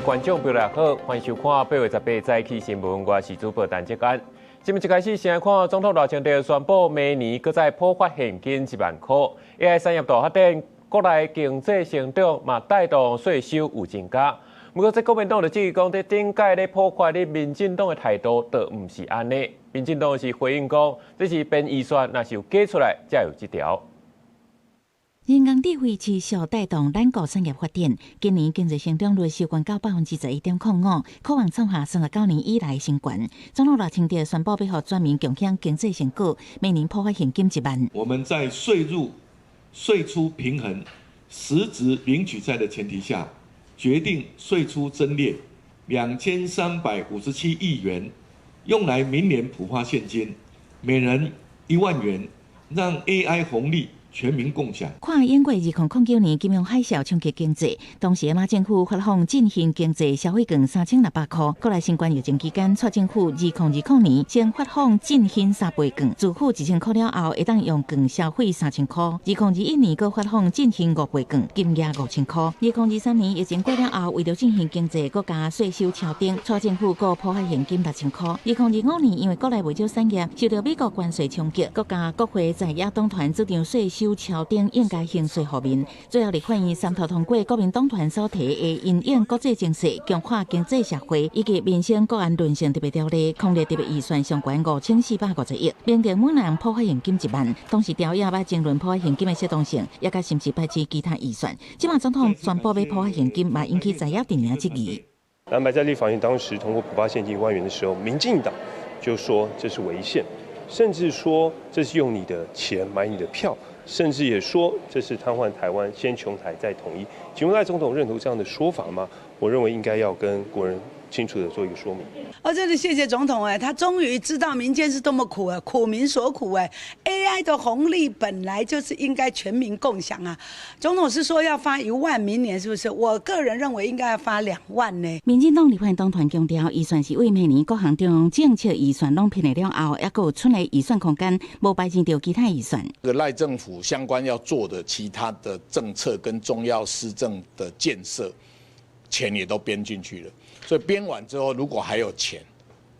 位觀眾朋友好，歡迎收看8月18早起新聞，我是主播陳哲安。新聞一開始先來看，總統賴清德宣布明年閣再普發現金1萬箍，AI 產業大發展，國內經濟成長嘛帶動稅收有增加。不過，這國民黨就質疑講，這頂屆咧普發的民進黨的態度就毋是按呢。民進黨是回應講，這是編預算，若是有加出來，才有這條。人工智慧持續帶動咱國產業發展，今年經濟成長率收懸到11.05%，可望創下39年以來新懸。總統賴清德宣布，欲予全民共享經濟成果，每年普發現金1萬。我們在稅入稅出平衡、實質零舉債的前提下，決定歲出增列2357億元，用來明年普發現金，每人1萬元，讓 AI 紅利全民共享。看英國2009年金融海嘯衝擊經濟，當時馬政府發放振興經濟消費券3600箍。國內新冠疫情期間，蔡政府2020年先發放振興三倍券，自付1000箍了後，會當用券消費3000箍。2021年閣發放振興五倍券，金額5000箍。2023年疫情過了後，為著振興經濟，閣加稅收調整，蔡政府閣普發現金6000箍。2025年因為國內袂少產業受著美國關稅衝擊，閣加國會在野黨團主張稅收調頂應該還稅予民，最後立法院三讀通過國民黨團所提的因應國際情勢、強化經濟社會以及民生國安韌性特別條例，空列特別預算上懸5450億，明定每人普發現金1萬。當時朝野欲爭論普發現金的適當性，抑閣是毋是排擠其他預算。這馬總統宣布欲普發現金，嘛引起在野陣營質疑。藍白在立法院當時通過普發現金1萬元的時候，民進黨就說這是違憲，甚至說這是用你的錢買你的票。甚至也說這是癱瘓台灣，先窮台再統一。請問賴總統認同這樣的說法嗎？我認為應該要跟國人清楚的做一個說明。哦，真的謝謝總統哎，他終於知道民間是多麼苦啊，苦民所苦哎。AI 的紅利本來就是應該全民共享啊。總統是說要發1萬，明年是不是？我個人認為應該要發2萬呢。民進黨立法黨團強調，預算是為明年各項中央政策預算攏編了後，抑閣有剩的預算空間，無排擠著其他預算。這個賴政府相關要做的其他的政策跟重要施政的建設，錢也都編進去了。所以編完之後，如果還有錢，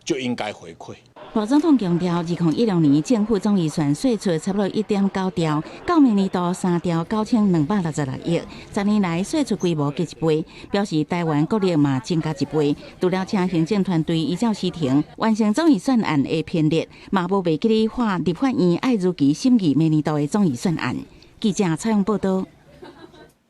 就應該回饋。賴總統強調，2016年政府總預算歲出差不多1.9兆，到明年度3兆9266億，10年來歲出規模加一倍，表示台灣國力嘛增加一倍。除了請行政團隊依照時程完成總預算案的編列，嘛無袂記咧喊立法院愛如期審議明年度的總預算案。記者採訪報道。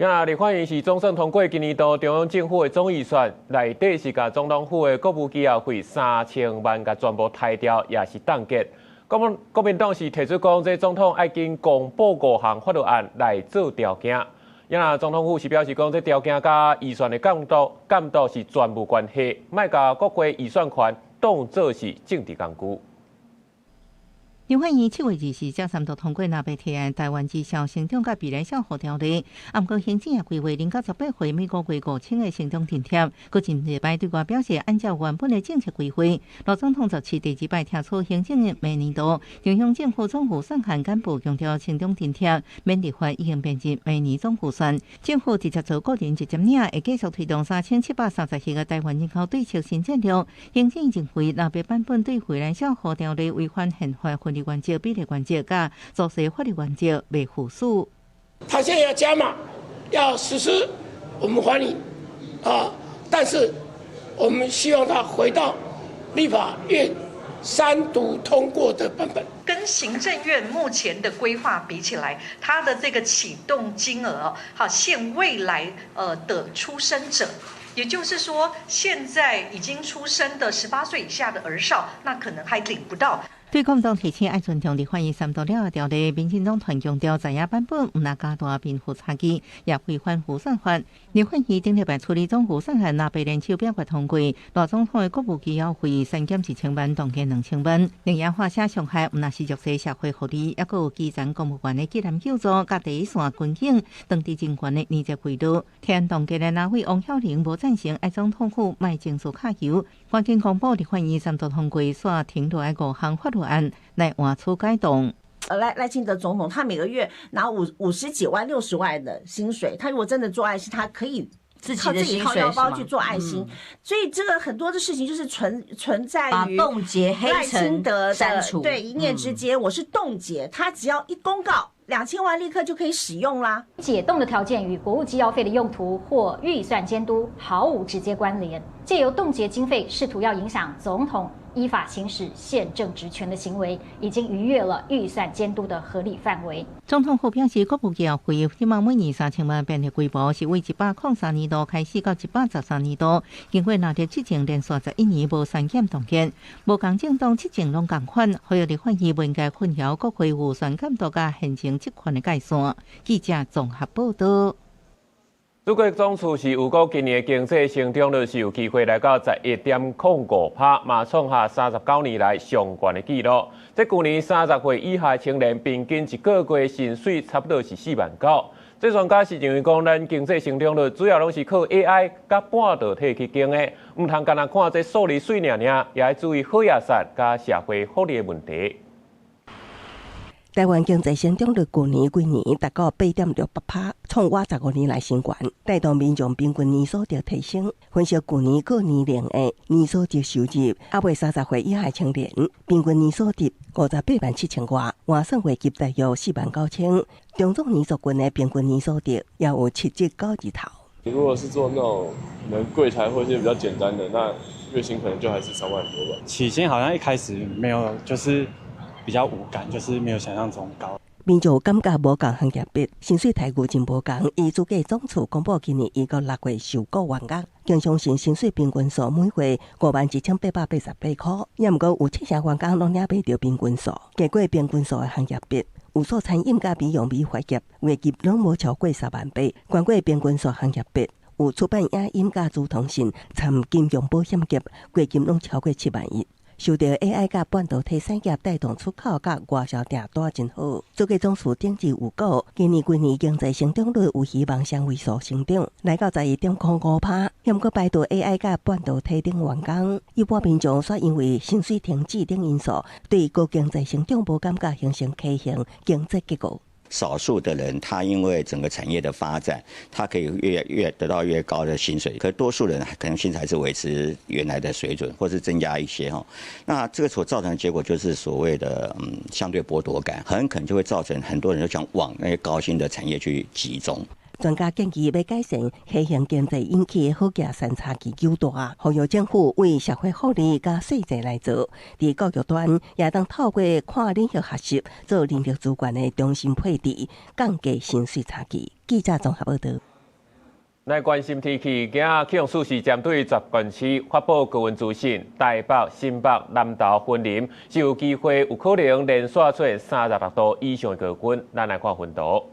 啊，立法院是總算通過今年度中央政府的總預算，內底是共總統府的國務機要費3000萬，共全部刣掉，也是凍結。國民黨是提出講，這總統愛緊公布五項法律案來做條件。啊，總統府是表示講，這條件佮預算的監督是全無關係，莫共國會預算權當做是政治工具。立法院7月24才三讀通過藍白提案台灣績效成長佮避難小條例，啊，毋過行政院規劃零到18歲每個月5000的成長津貼，閣前禮拜對外表示，按照原本的政策規劃，賴總統17第二擺提出行政院明年度中央政府總預算案簡報強調成長津貼免立法已經編入明年總預算，政府直接做個人直接領，會繼續推動3730億的台灣人口對策新戰略。行政院認為藍白版本對惠難小條例違反憲法分離原則、比例原則、佮組織法律原則袂符合。他現在要加碼，要實施，我們歡迎啊！但是我們希望他回到立法院三讀通過的版本。跟行政院目前的規劃比起來，它的這個啟動金額，好，限未來的出生者。也就是說，現在已經出生的18歲以下的兒少，那可能還領不到。對國民黨提醒愛尊重立法院三讀了的條例，民進黨團強調在野版本毋但加大貧富差距，也違反預算法。立法院頂禮拜處理總預算案，藍白聯手表決通過，賴總統的國務機要費刪減1000萬，凍結2000萬。另外，華社傷害毋但是弱勢社會福利，抑閣有基層公務員的急難救助，佮第一線軍警當地人員的年節賄賂。提案凍結的藍委王曉玲無贊成，愛總統府莫情緒揩油，趕緊公布立法院三讀通過，煞停落來五項法律案來換取解凍。賴清德總統，他每個月拿五十幾萬、60萬的薪水，他如果真的做愛心，他可以靠自己掏腰包去做爱心，所以這個很多的事情就是存在於凍結賴清德的對一念之間，我是凍結，他只要一公告，2000萬立刻就可以使用啦。解凍的條件與國務機要費的用途或預算監督毫無直接關聯，借由凍結經費試圖要影響總統依法行使憲政職權的行為，已經逾越了預算監督的合理範圍。總統府表示，國務機要費這馬每年3000萬編列規模，是為103年度開始到113年度，經過納入執政連續11年無削減凍結，無仝政黨執政攏仝款，呼籲立法院不應該混淆國會預算監督佮行政職權的界線。記者綜合報道。祖國總處是預估今年的經濟成長率是有機會來到11.05%，嘛創下39年來上懸的紀錄。這舊年30歲以下青年平均一個月薪水差不多是4萬9。這專家是認為講，咱經濟成長率主要攏是靠 AI 佮半導體去撐的，毋通干焦看這數字媠爾爾，也愛注意好額稅佮社會福利的問題。台灣經濟成長率舊年規年達到8.68%，創倚15年來新懸，帶動民眾平均年所得提升。分析舊年各年齡的年所得收入，猶未30歲以下青年平均年所得58萬7千外，換算月入大約4萬9千。中壯年族群的平均年所得也有7折九字頭。你如果是做那種可能櫃檯或一些比較簡單的，那月薪可能就還是3萬多吧。起薪好像一開始沒有，就是比較無感，就是沒有想象中高。民眾感覺無仝行業別，薪水待遇真無仝。依主計總處公布今年1到6月受僱員額，經常性薪水平均數每月51,888塊，也毋過有七成員工攏領袂著平均數。低過平均數的行業別，有數餐飲佮美容美髮業，月入攏無超過3萬8。懸過平均數行業別，有出版影音佮資通訊、參金融保險業，月入攏超過7萬1。受著 AI 佮半導體產業帶動出口佮外銷訂單真好，主計總處頂日預估，今年規年經濟成長率有希望雙位數成長，來到11.05%。毋過排除 AI 佮半導體等員工，一般民眾煞因為薪水停滯等因素，對高經濟成長無感覺，形成畸形經濟結構。少數的人，他因為整個產業的發展，他可以越得到越高的薪水。可多數人可能薪水還是維持原來的水準，或是增加一些哈。那這個所造成的結果就是所謂的相對剝奪感，很可能就會造成很多人都想往那些高薪的產業去集中。專家建議欲改善畸形經濟引起的好額三差距巨大，呼籲政府為社會福利佮稅制來做。佇教育端，也當透過跨領域學習，做人力資源的重新配置，降低薪水差距。記者綜合報導。來關心天氣，今仔氣象署是針對全縣市發布高溫資訊，台北、新北、南投、雲林是有機會有可能連續出現36度以上的高溫。咱來看雲圖。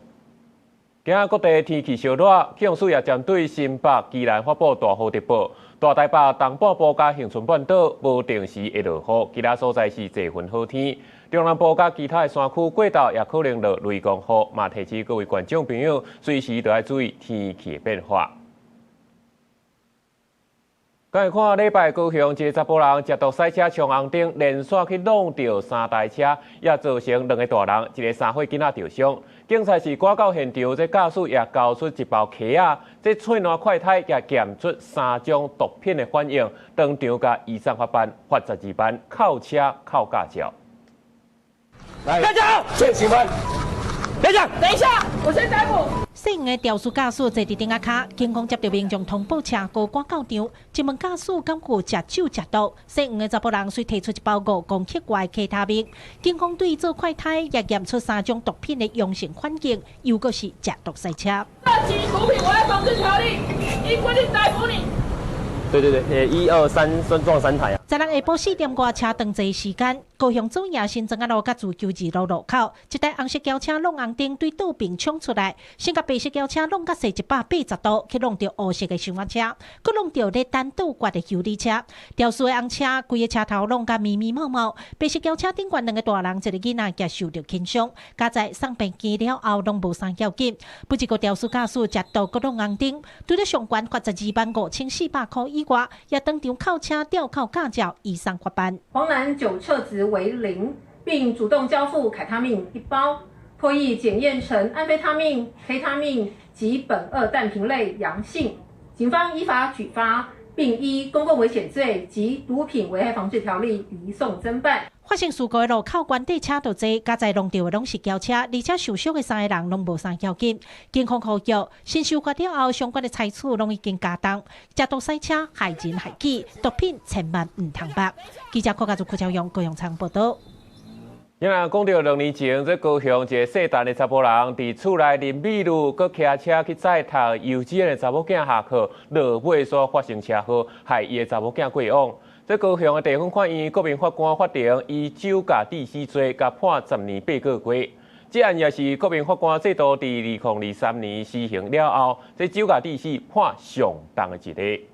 今仔各地天氣燒熱，氣象署也針對新北、宜蘭發布大雨特報。大台北東半部佮恆春半島無定時會落雨，其他所在是濟雲好天。中南部佮其他的山區過晝也可能落雷公雨，嘛提醒各位觀眾朋友隨時都愛注意天氣的變化。來看禮拜高雄一个查埔人食毒賽車衝紅燈，連續去挵著三台車，也造成兩个大人、一个3歲囡仔著傷。警察是趕到現場，這駕駛也交出一包溪仔，這喙瀾快篩也檢出三種毒品的反應，當場共移送法辦，罰12萬，銬車銬駕照。來，大家，謝請問，等一下，等一下，我先逮捕。姓黃的肇事駕駛坐佇頂仔跤，警方接著民眾通報車禍趕到場，一問駕駛敢有食酒食毒，姓黃的查埔人遂提出一包5公克外的 K 他命，警方對做快篩也驗出三種毒品的陽性反應，又閣是食毒賽車。涉及毒品危害防治條例，依規定逮捕你。對對對，一二三，撞三台啊！十六下晡4點外車長坐時間，高雄左營新莊仔路佮自由二路路口，一台紅色轎車挵紅燈對倒爿衝出來，先共白色轎車挵甲踅180度，去挵著烏色的小車，閣挵著咧等倒掛的修理車。肇事的紅車規个車頭挵甲密密麻麻，白色轎車頂懸兩个大人，一个囡仔也受著輕傷，佳哉送病院了後攏無啥要緊。不過肇事駕駛食毒閣挵紅燈，除了上懸罰125,400塊以外，也當場銬車吊銬駕照，移送法辦。黃男酒測值為0，並主動交付凱他命一包，唾液檢驗呈安非他命、K 他命及苯二氮平類陽性，警方依法舉發，並依公共危險罪及毒品危害防治條例移送偵辦。發生事故的路口，原地車就濟，加載弄著的攏是轎車，而且受傷的三个人攏無啥要緊。警方呼籲，新修法了後，相關的裁處攏已經加重，食毒駛車害人害己，毒品千萬毋通捌。記者郭家祖、郭朝陽、高陽昌報道。因為講著兩年前，這高雄一个姓陳的查埔人，佇厝內啉美祿，閣騎車去載讀幼稚園的查某囝下課，落尾煞發生車禍，害伊的查某囝過往。這高雄的地方法院國民法官法庭以酒駕致死罪，共判10年8個月。這案也是國民法官制度佇2023年施行了後，這酒駕致死判上重的一例。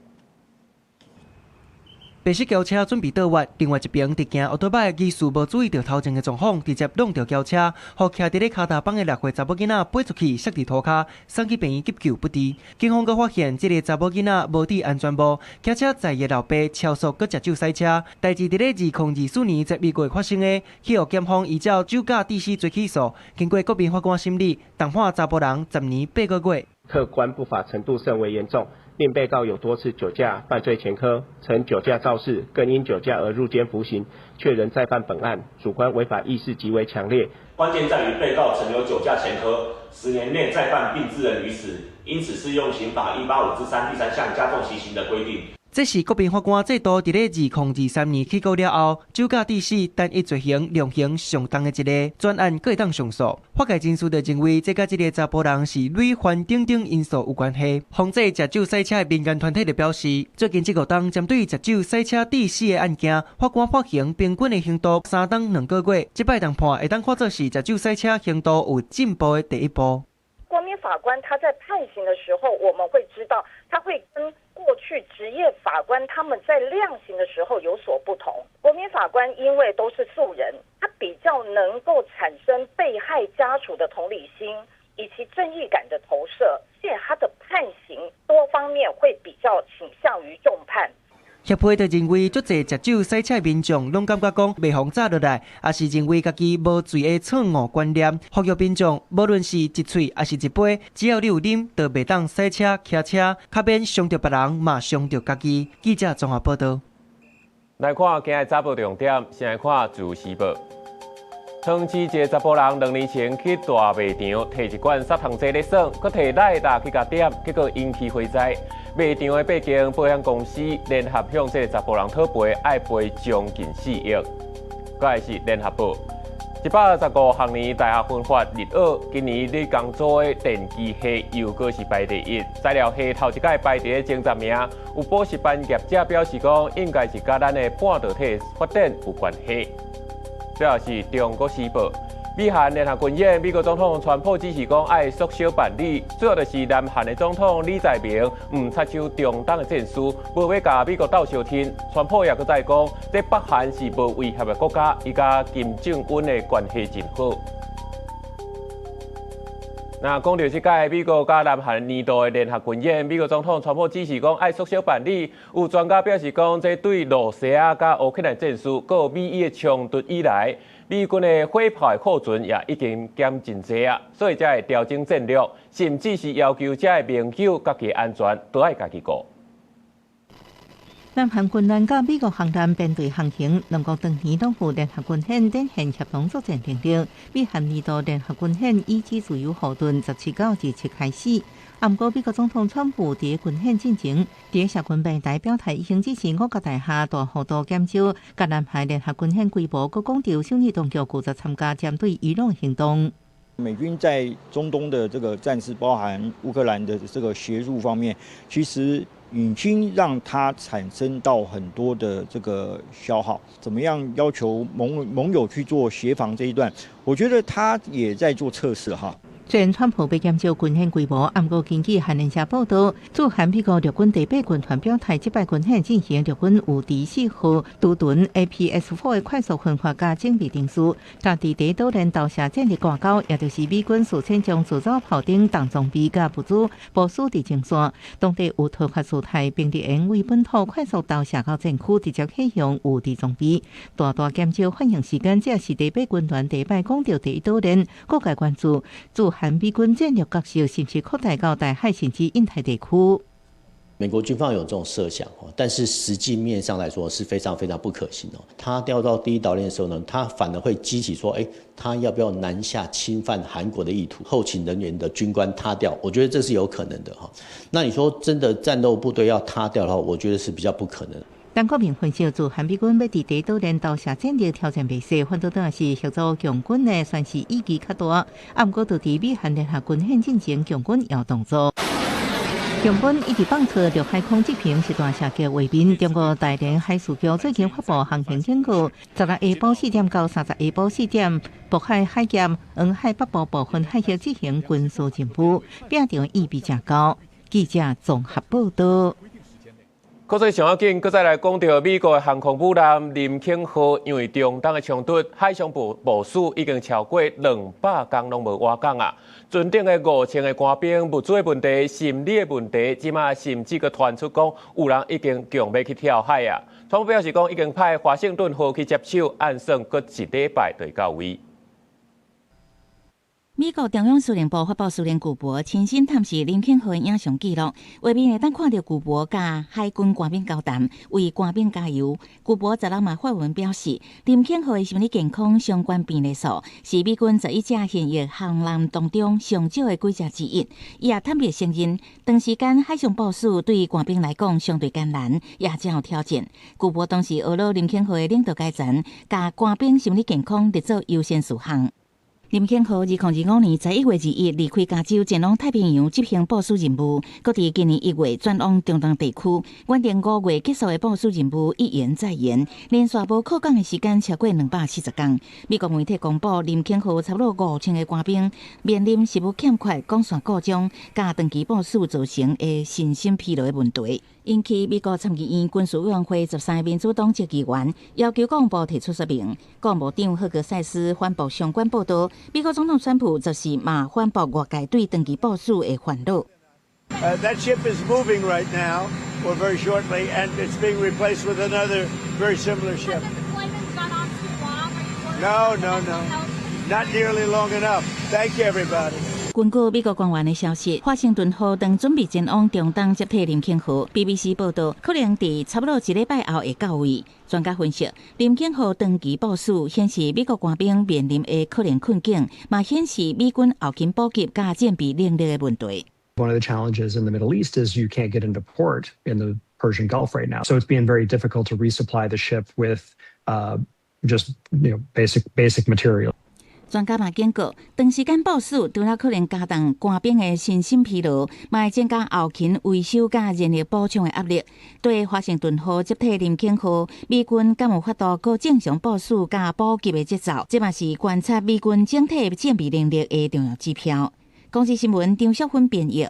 白色轎車準備倒彎，另外一邊佇行歐多擺的技師無注意著頭前的狀況，直接挵著轎車，予徛佇咧跤踏板的6歲查某囡仔飛出去，摔佇塗跤，送去病院急救不治。警方閣發現這个查某囡仔無戴安全帽，騎車載伊的老爸超速閣食酒駛車。代誌佇咧2024年11月發生的，去予檢方依照酒駕致死罪起訴，經過國民法官審理，重判查埔人10年8個月。客觀不法程度甚為嚴重，令被告有多次酒駕犯罪前科，曾酒駕肇事，更因酒駕而入監服刑，卻仍再犯本案，主觀違法意識極為強烈。關鍵在於被告曾有酒駕前科，10年內再犯並致人於死，因此適用刑法185之3第三項加重其刑的規定。這是國民法官制度佇咧2023年起告了後，酒駕致死單一罪行量刑上重的一例，專案閣會當上訴。法界人士就認為，這佮這个查埔人是累犯等等因素有關係。防止食酒駛車的民間團體就表示，最近這五冬針對食酒駛車致死的案件，法官判刑平均的刑度3冬2個月，這擺重判會當看作是食酒駛車刑度有進步的第一步。國民法官他在判刑的時候，我們會知道他會跟過去職業法官他們在量刑的時候有所不同。國民法官因為都是素人，他比較能夠產生被害家屬的同理心以及正義感的投射，而且他的判刑多方面會比較傾向於重判。協會就認為，足濟食酒駛車的民眾攏感覺講袂予炸落來，抑是認為家己無醉的錯誤觀念。呼籲民眾，無論是一喙抑是一杯，只要你有啉，就袂當駛車、騎車，較免傷著別人，嘛傷著家己。記者綜合報導。來看今日早報重點，先來看《自由時報》。湯市一个查埔人兩年前去大賣場提一罐殺蟲劑咧耍，閣提來達去共點，結果引起火災。賣場的八間保險公司聯合向這个查埔人討賠，愛賠將近4億。閣來是《聯合報》，125學年大學分發日學，今年理工組的電機系又閣是排第一。材料系頭一屆排佇咧前十名，有補習班業者表示講，應該是佮咱的半導體發展有關係。最後是《中國時報》，美韓聯合軍演，美國總統川普指示講愛縮小辦理，主要就是南韓的總統李在明毋插手中東的戰事，無欲共美國鬥相挺。川普也閣再講，這北韓是無威脅的國家，伊佮金正恩的關係真好。那講著這屆美國佮南韓年度的聯合軍演，美國總統川普指示講愛縮小辦理。有專家表示講，這對露西亞佮烏克蘭戰事，閣有美伊的衝突以來，美軍的火炮的庫存也已經減真濟啊，所以才會調整戰略，甚至是要求遮的盟友家己安全都愛家己顧。南韓軍艦佮美國航艦編隊航行，兩國當年攏有聯合軍演，展現協同作戰能力。美韓年度聯合軍演以及自由護盾17到27開始。啊，毋過美國總統川普佇軍演進前，佇社群平台表態，已經支持五角大廈大幅度減少佮南韓聯合軍演規模，閣講著首爾當局拒絕參加針對伊朗行動。美軍在中東的這個戰事，包含烏克蘭的這個協助方面，其實已經讓它產生到很多的這個消耗。怎麼樣要求盟友去做協防這一段，我覺得他也在做測試哈。雖然川普欲減少軍演規模，毋過根據韓聯社報導，駐韓美國陸軍第八軍團表態，這擺軍演進行陸軍有第四號獨盾 APS-4 的快速分發佮精密程序，家佇第一島鏈投射戰力掛鈎，也就是美軍事先將自走炮頂重裝備佮物資部署佇前線，當地有突發事態，兵力會為本土快速投射到戰區，直接啟用有敵裝備，大大減少反應時間。這是第八軍團第一擺講著第一島鏈，各界關注駐韓美軍戰略角色是毋是擴大到台海甚至印太地區。美美國軍方有這種設想，但是實際面上來說是非常非常不可行哦。他調到第一島鏈的時候呢，他反而會激起說，哎，他要不要南下侵犯韓國的意圖？後勤人員的軍官塌掉，我覺得這是有可能的哈。那你說真的戰鬥部隊要塌掉的話，我覺得是比較不可能。陳國明分析，自韓美軍欲佇第一島鏈投射戰力挑戰袂細，反倒轉是協助共軍的宣示意義較大。啊，毋過就佇美韓聯合軍演進前，共軍也有動作。共軍一直放出陸海空執行實彈射擊畫面。中國大連海事局最近發布航行警告，16下晡4點到30下晡4點，渤海海峽、黃海北部部分海域執行軍事任務，拼場意味誠高。記者綜合報道。國際上要緊，閣再來講著美國的航空母艦林肯號，因為中東的衝突，海上部署已經超過200工攏無倚港啊！船頂的5000个官兵，物資的問題、心理的問題，這馬甚至閣傳出講有人已經強欲去跳海啊！川普表示講已經派華盛頓號去接手，按算閣一禮拜就會到位。美國中央司令部發布司令庫珀親身探視林肯號的影像記錄，畫面會當看著庫珀佮海軍官兵交談，為官兵加油。庫珀十六嘛發文表示，林肯號的心理健康相關病例數是美軍11隻現役航艦當中上少的幾隻之一。伊也坦白承認，長時間海上部署對官兵來講相對艱難，也誠有挑戰。庫珀當時呵咾林肯號的領導階層，共官兵心理健康列做優先事項。林肯號2025年11月21離開加州，前往太平洋執行部署任務，閣佇今年1月轉往中東地區，完成5月結束的部署任務，一延再延，連續無靠港的時間超過270工。美國媒體公布，林肯號差不多5000个官兵面臨食物欠缺、光線故障、佮長期部署造成的身心疲勞的問題。引起美國參議院軍事委員會13个民主黨籍議員要求國防部提出說明。國防部長赫格塞斯反駁相關報導。美國總統川普就是嘛反駁外界對長期部署的煩惱。 That ship is moving right now, or very shortly, and it's being replaced with another very similar ship. No, no, no, not nearly long enough. Thank you, everybody. 根據美國官員的消息，華盛頓號正準備前往中東接替林肯號。BBC 報道，可能佇差不多一禮拜後會到位。專家分析，林肯號長期部署顯示美國官兵面臨的可能困境，嘛顯示美軍後勤補給佮戰備能力的問題。 One of the challenges in the Middle East is you can't get into port in the Persian Gulf right now, so it's been very difficult to resupply the ship with just basic material. 專家嘛警告，長時間部署除了可能加重官兵的身心疲勞，嘛會增加後勤維修佮人力補充的壓力。對華盛頓號接替林肯號，美軍敢有法度閣正常部署佮補給的節奏？這嘛是觀察美軍整體戰備能力的重要指標。公視新聞張淑芬編譯。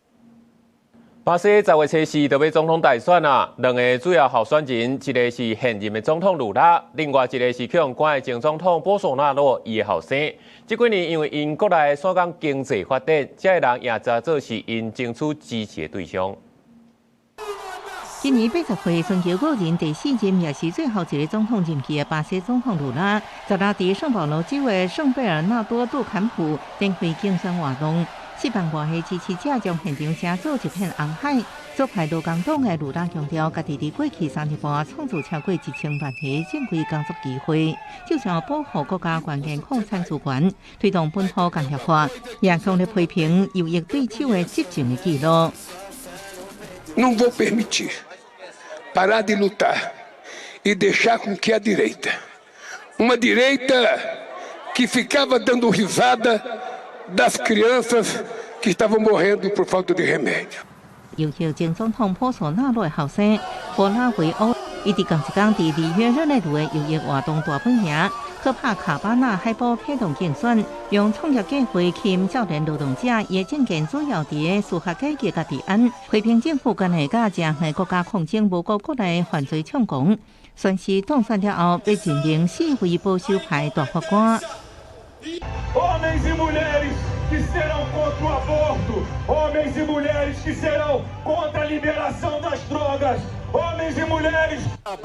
巴西10月初4就欲總統大選啊，兩个主要候選人，一个是現任的總統盧拉，另外一个是予人關的前總統波索納羅伊的後生。這幾年因為𪜶國內所講經濟發展，這个人也誠做是𪜶爭取支持的對象。今年80歲，尋求個人第四任也是最後一个總統任期的巴西總統盧拉，十六佇聖保羅州的聖貝爾納多杜坎普展開競選活動。4萬外个支持者將現場寫做一片紅海。左派勞工黨的盧拉強調，家己佇過去3年半創造超過1000萬個正規工作機會，就像保護國家關鍵礦產資源，推動本土工業化，也強烈批評右翼對手的執政的記錄。 Não vou permitir parar de lutar e deixar com que a direita, uma direita que ficava dando risada das crianças que estavam morrendo por falta de remédio。右翼前總統波索納羅的後生波拉維歐，伊佇仝一工佇里約熱內盧的右翼活動大本營科帕卡巴納海堡啟動競選，用創業計劃吸引少年勞動者。伊的政見主要佇司法改革佮治安，批評政府關係佮誠濟國家抗爭，無顧國內犯罪暢狂。宣示當選了後，欲任命四位保守派大法官。 Homens e mulheres que serão contra o aborto, homens e mulheres que serão contra a liberação das drogas, Homens e mulheres。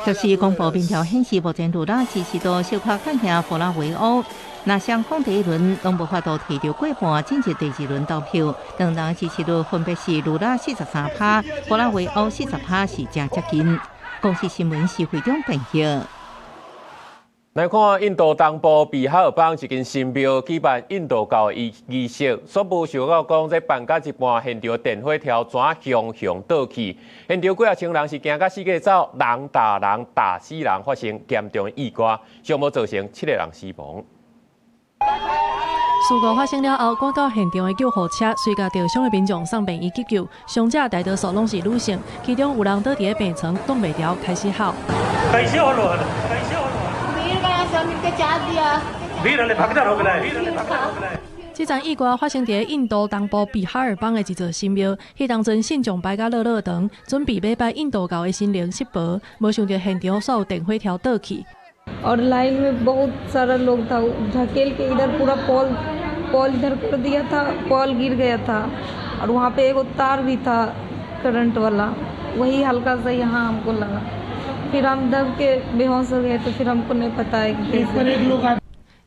就是，公布民調顯示，目前盧拉支持度小可較贏弗拉維歐。若雙方第一輪攏無法度提著過半，進入第二輪投票，兩人支持率分別是盧拉43%，弗拉維歐40%，是誠接近。公視新聞是會長編譯。來看印度東部比哈爾邦一間神廟舉辦印度教儀儀式，煞無想到講這辦到一半，現場電火條怎雄雄倒去，現場幾仔千人是驚甲四界走，人打人打死人，發生嚴重意外，上無造成七個人死亡。事故發生了後，趕到現場的救護車隨共著傷的民眾送病院急救，傷者大多數攏是女性，其中有人倒佇咧病床擋袂牢，開始哭。這場意外發生佇印度東部比哈爾邦的一座神廟，彼當陣信眾排甲落落長，準備欲拜印度教的神靈濕婆，無想著現場煞有電火條倒去。 और लाइन में बहुत सारा लोग था, धकेल के इधर पूरा पोल पोल इधर कर दिया था, पोल गिर गया था और वहाँ पे एगो तार भी था करंट वाला, वही हल्का सा यहाँ हमको लगा, फिर हम दब के बेहोश हो गए, तो फिर हमको नहीं पता है कि कैसे。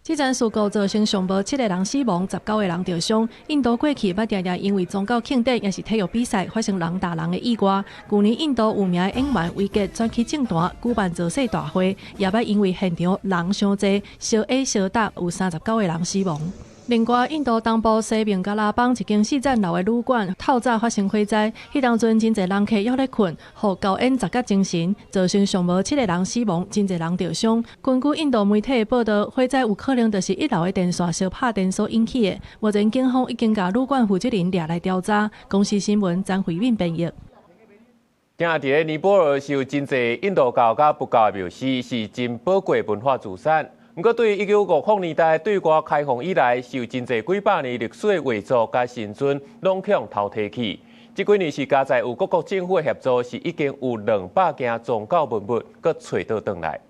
這場事故造成上無七个人死亡，19個人著傷。印度過去捌定定因為宗教慶典抑是體育比賽發生人打人的意外。舊年印度有名的演員維傑轉去政壇舉辦造勢大會，也捌因為現場人傷濟，相挨相打，有39個人死亡。另外，印度東部西孟加拉邦一間四層樓的旅館透早發生火災，彼當陣真濟人客猶咧睏，予高煙砸甲精神，造成上無七個人死亡，真濟人著傷。根據印度媒體的報導，火災有可能就是一樓的電線相拍電所引起的。目前警方已經共旅館負責人掠來調查。公視新聞張惠敏編譯。今仔佇咧尼泊爾是有真濟印度教佮佛教的廟寺，是真寶貴文化資產。毋過，對1950年代對外開放以來，是有真濟幾百年歷史的畫作佮神尊，攏予偷提去。這幾年是佳哉有各國政府的協助，是已經有200件宗教文物閣揣倒轉來。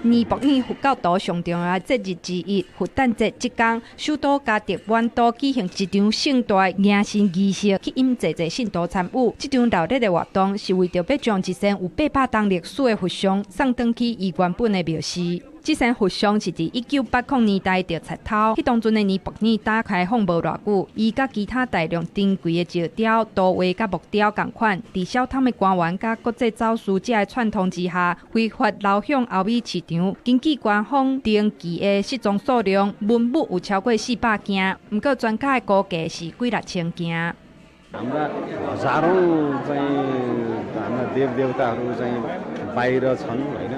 尼泊爾佛教徒上重要節日之一佛誕節，這工首都加德滿都舉行一場盛大迎神儀式，吸引濟濟信徒參與。這場熱鬧的活動是為著欲將一尊有800冬歷史的佛像送轉去伊原本的廟寺。這尊佛像是佇1980年代著賊偷，彼當陣的尼泊爾打開放無偌久，伊佮其他大量珍貴的石雕、圖畫佮木雕仝款，佇小偷的官員佮國際走私者的串通之下，非法流向歐美市場。根據官方登記的失蹤數量，文物有超過400件，毋過專家的估計是幾若千件。 हाम्रा हजारौँ चाहिँ हाम्रा देवदेवताहरू चाहिँ बाहिर छन् होइन,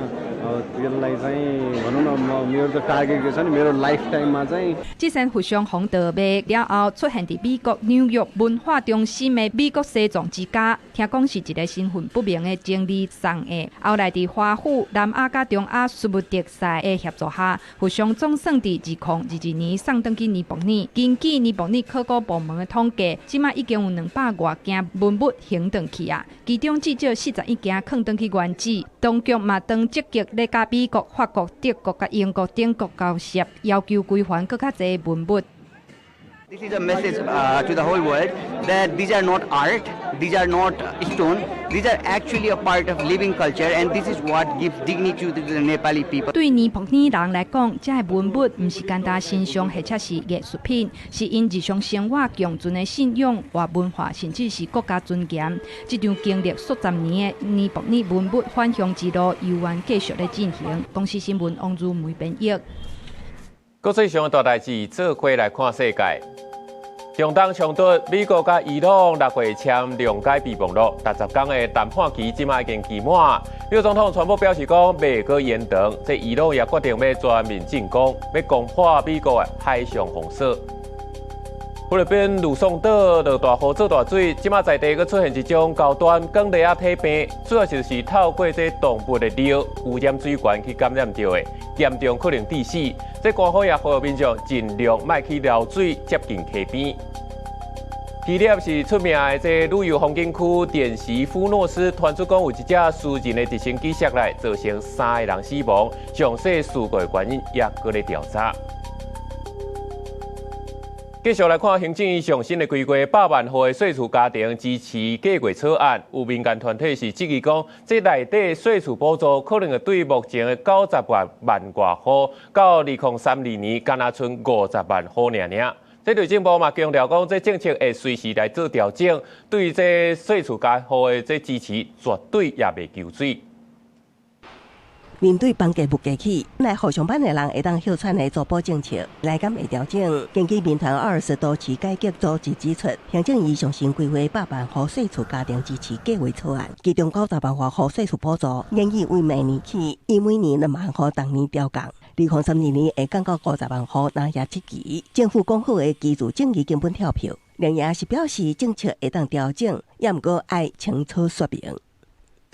त्यसलाई चाहिँ भनौँ न म मेरो त टार्गेट के छ नि मेरो लाइफ टाइममा चाहिँ。這尊佛像予盜賣了後，出現佇美國紐約文化中心的美國西藏之家，聽講是一个身份不明的情侶送的。後來佇華府、南亞佮中亞事務特使的協助下，佛像總算佇2022年送轉去尼泊爾。根據尼泊爾考古部門的統計，這馬已經有200外件文物還轉去啊，其中至少41件囥轉去原址。當局嘛當積極咧佮美國、法國、德國佮英國等國交涉，要求歸還閣較濟文物。 This is a message to the whole world that these are not art, these are not stone, these are actually a part of living culture, and this is what gives dignity to the Nepali people. 對尼泊爾人來講，這个文物毋是簡單神像或者是藝術品，是𪜶日常生活共存的信仰或文化，甚至是國家尊嚴。這場經歷數十年的尼泊爾文物返鄉之路，猶原繼續咧進行。公視新聞王如梅編譯。國際上大代誌，做伙來看世界。中東衝突，美國佮伊朗6月簽諒解備忘錄，60天的談判期這馬已經期滿。美國總統川普表示講，袂閣延長。這伊朗也決定欲全面進攻，欲攻破美國的海上封鎖。菲律賓呂宋島落大雨做大水，這馬在地閣出現一種高端捲螺仔體病，主要就是透過這動物的尿污染水源去感染著的，嚴重可能致死。這官方也呼籲民眾盡量莫去撈水，接近溪邊。希臘是出名的這旅遊風景區，典席夫諾斯傳出講有一架私人的直升機摔來，造成三个人死亡，詳細事故的原因也閣咧調查。繼續來看行政院上新的規劃，百萬戶的細厝家庭支持計劃草案，有民間團體是質疑講，這內底細厝補助可能會對目前的90萬外戶，到2032年，敢若賰50萬戶爾爾。這內政部嘛強調講，這政策會隨時來做調整，對這細厝家戶的這支持絕對也袂求水。面對房價物價起，來予上班的人會當歇喘的租補政策，來敢會調整？根據民團20多期改革組織指出，行政院上新規劃百萬戶細厝家庭支持計劃草案，其中90萬外戶細厝補助，建議為明年起，以每年2萬戶逐年調降，2032年會降到50萬戶，那也積極。政府講好的居住正義根本跳票，另外是表示政策會當調整，也毋過愛清楚說明。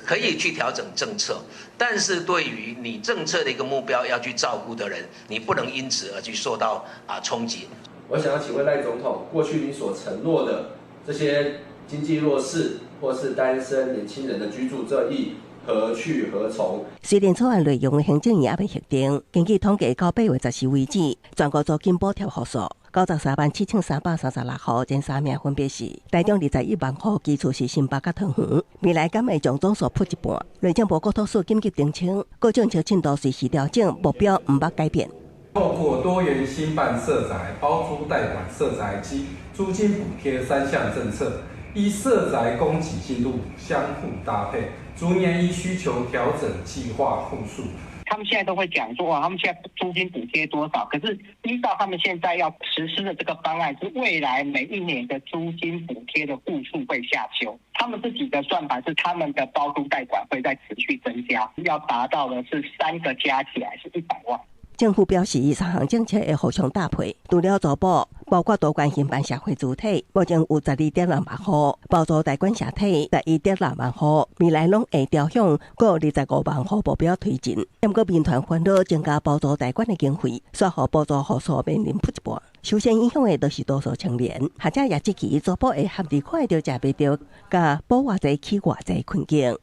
可以去調整政策，但是對於你政策的一個目標要去照顧的人，你不能因此而去受到衝擊。我想要請問賴總統，過去你所承諾的這些經濟弱勢或是單身年輕人的居住正義何去何從？雖然草案內容行政院猶未核定，根據統計到8月14為止，全國租金補貼戶數93萬7336戶，前三名分別是台中21萬戶，其次是新北佮桃園。未來敢會將總數噗一半？內政部國土署緊急澄清，各政策進度隨時調整，目標毋捌改變。透過多元興辦社宅、包租代管社宅及租金補貼三項政策，依社宅供給進度相互搭配，逐年依需求調整計劃戶數。他們現在都會講說，他們現在租金補貼多少？可是依照他們現在要實施的這個方案，是未來每一年的租金補貼的戶數會下修。他們自己的算法是，他們的包租代管會再持續增加，要達到的是三個加起來是100萬。政府表示，三項政策會互相搭配，除了租補，包括多元興辦社會主體，目前有12.6萬戶，包租代管社體11.6萬戶，未來攏會朝向閣25萬戶目標推進。毋過民團煩惱增加包租代管的經費，煞予補助戶數面臨噗一半。首先影響的就是多數青年，學者也質疑租補會陷佇看會著食袂著，佮補偌濟起偌濟困境。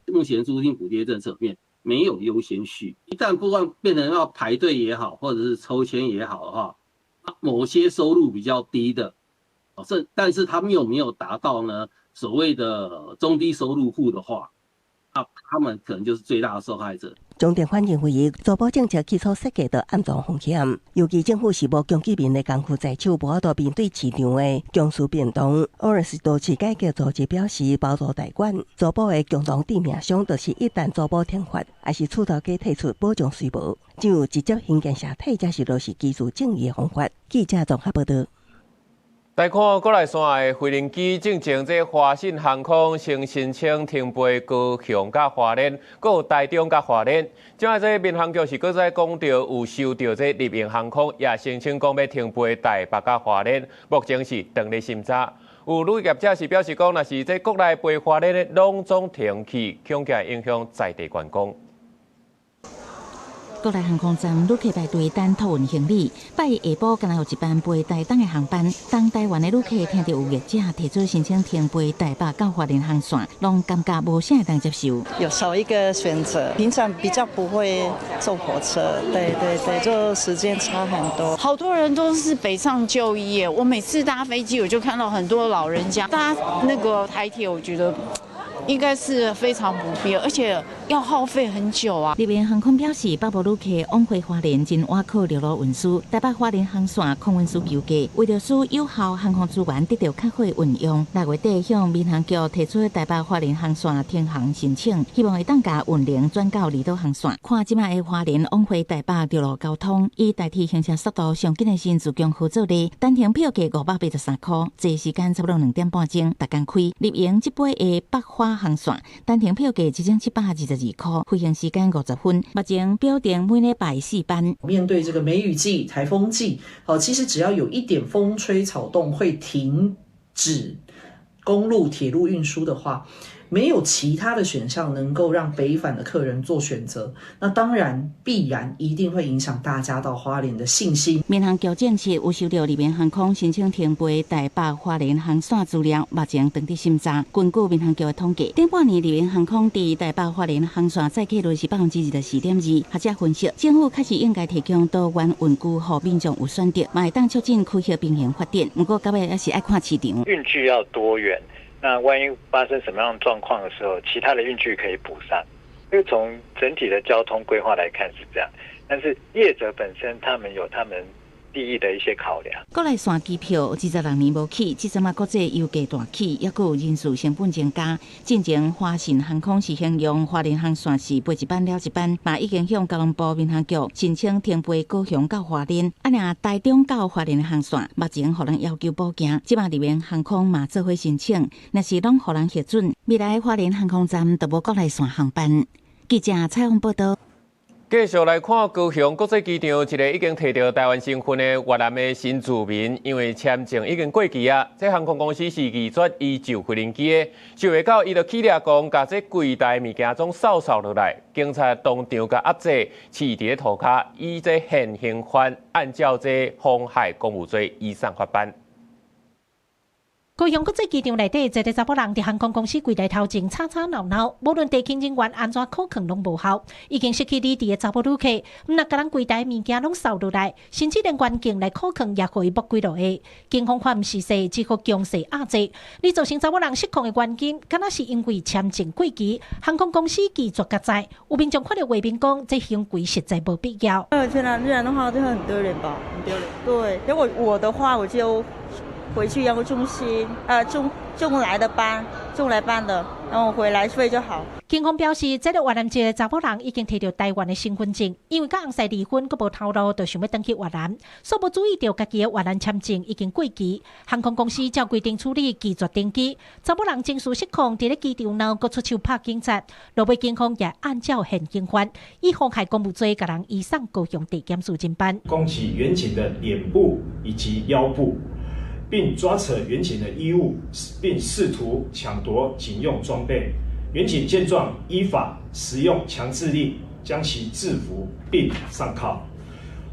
目前租金補貼政策面沒有優先序，一旦不管變成要排隊也好，或者是抽籤也好的話，某些收入比較低的，這但是他們又沒有達到呢所謂的中低收入戶的話，那他們可能就是最大的受害者。中電反認為，租補政策基礎設計都暗藏風險，尤其政府是無供給面的工具在手，無法度面對市場的供需變動。20多次改革組織表示，包租代管租補的共同致命傷，就是一旦租補停發，抑是厝頭家退出保障雖無，只有直接興建社體，才是落實居住正義的方法。記者綜合報道。來看國內線的飛行機，進前這華信航空先申請停飛高雄佮花蓮，閣有台中佮花蓮。這擺這民航局是閣再講著有收著這立榮航空也申請講欲停飛台北佮花蓮，目前是當咧審查。有旅業者是表示講，若是這國內飛花蓮的攏總停去，恐驚影響在地觀光。國內航空站旅客排隊等託運行李，拜一下晡敢若有一班飛台東的航班。當台灣的旅客聽著有業者提出申請停飛台北到花蓮航線，攏感覺無啥會當接受。有少一個選擇，平常比較不會坐火車，對對對，就時間差很多。好多人都是北上就醫，我每次搭飛機，我就看到很多老人家搭那個台鐵，我覺得應該是非常不便，而且要耗費很久啊。立榮航空表示，北部旅客往回花蓮真倚靠陸路運輸，台北花蓮航線空運需求低，為著使有效航空資源得著較好運用，6月底向民航局提出台北花蓮航線停航申請，希望會當共運能轉到離島航線。看這擺的花蓮往回台北陸路交通，以台鐵行車速度上緊的新自強號做例，單程票價583塊，坐時間差不多2點半鐘，逐工開。立榮這擺的北花航線，單程票價1722塊，飛行時間50分。目前表定每禮拜四班。面對這個梅雨季、颱風季，好，其實只要有一點風吹草動，會停止公路、鐵路運輸的話，沒有其他的選項能夠讓北返的客人做選擇，那當然必然一定會影響大家到花蓮的信心。民航局證實有收到利民航空申請停飛台北花蓮航線資料，目前正佇審查。根據民航局的統計，頂半年利民航空佇台北花蓮航線載客率是24.2%。學者分析，政府確實應該提供多元運具，予民眾有選擇，嘛會當促進區域平衡發展。毋過，到尾猶是愛看市場。運具要多元，那萬一發生什麼樣狀況的時候，其他的運具可以補上。因為從整體的交通規劃來看是這樣，但是業者本身他們有他們利益的一些考量。國內線機票26年無起，這陣仔國際油價大起，猶閣有人事成本增加。進前華信航空是形容花蓮航線是飛一班了一班，嘛已經向交通部民航局申請停飛高雄到花蓮。啊，若台中到花蓮航線，目前予人要求補行，這馬利民航空嘛做伙申請，若是攏予人核准，未來花蓮航空站就無國內線航班。記者采訪報導。繼續來看高雄國際機場，一個已經提著台灣身份的越南的新住民，因為簽證已經過期啊，這航空公司是拒絕伊就飛行機的，想袂到伊就起掠狂，共這櫃台物件總掃掃落來，警察當場共壓制，飼佇咧塗跤，以這現行犯按照這妨害公務罪移送法辦。高雄國際機場內底，一个查某人佇航空公司櫃台頭前吵吵鬧鬧，無論地勤人員按怎苦勸攏無效，已經失去理智的查某旅客，毋但共人櫃台物件攏掃落來，甚至連員警來苦勸也予伊摸幾落下。警方發毋是勢，只好強勢壓制。而造成查某人失控的原因，敢若是因為簽證過期，航空公司拒絕共載。有民眾看著畫面講，這行為實在無必要。不然的話就很丟臉吧，很丟臉。對，如果我的話，我就回去養護中心，中來的班，中來班的，然後回來睡就好。警方表示，這个越南籍的查某人已經提著台灣的身份證，因為佮翁婿離婚，閣無頭路，就想欲轉去越南，煞無注意著家己的越南簽證已經過期。航空公司照規定處理，拒絕登機。查某人情緒失控，佇咧機場內閣出手拍警察，落尾警方也按照現行犯，以妨害公務罪，共人移送高雄地檢署偵辦。攻擊員警的臉部以及腰部，並抓扯員警的衣物，並試圖搶奪警用裝備。員警見狀，依法使用強制力將其制服並上銬。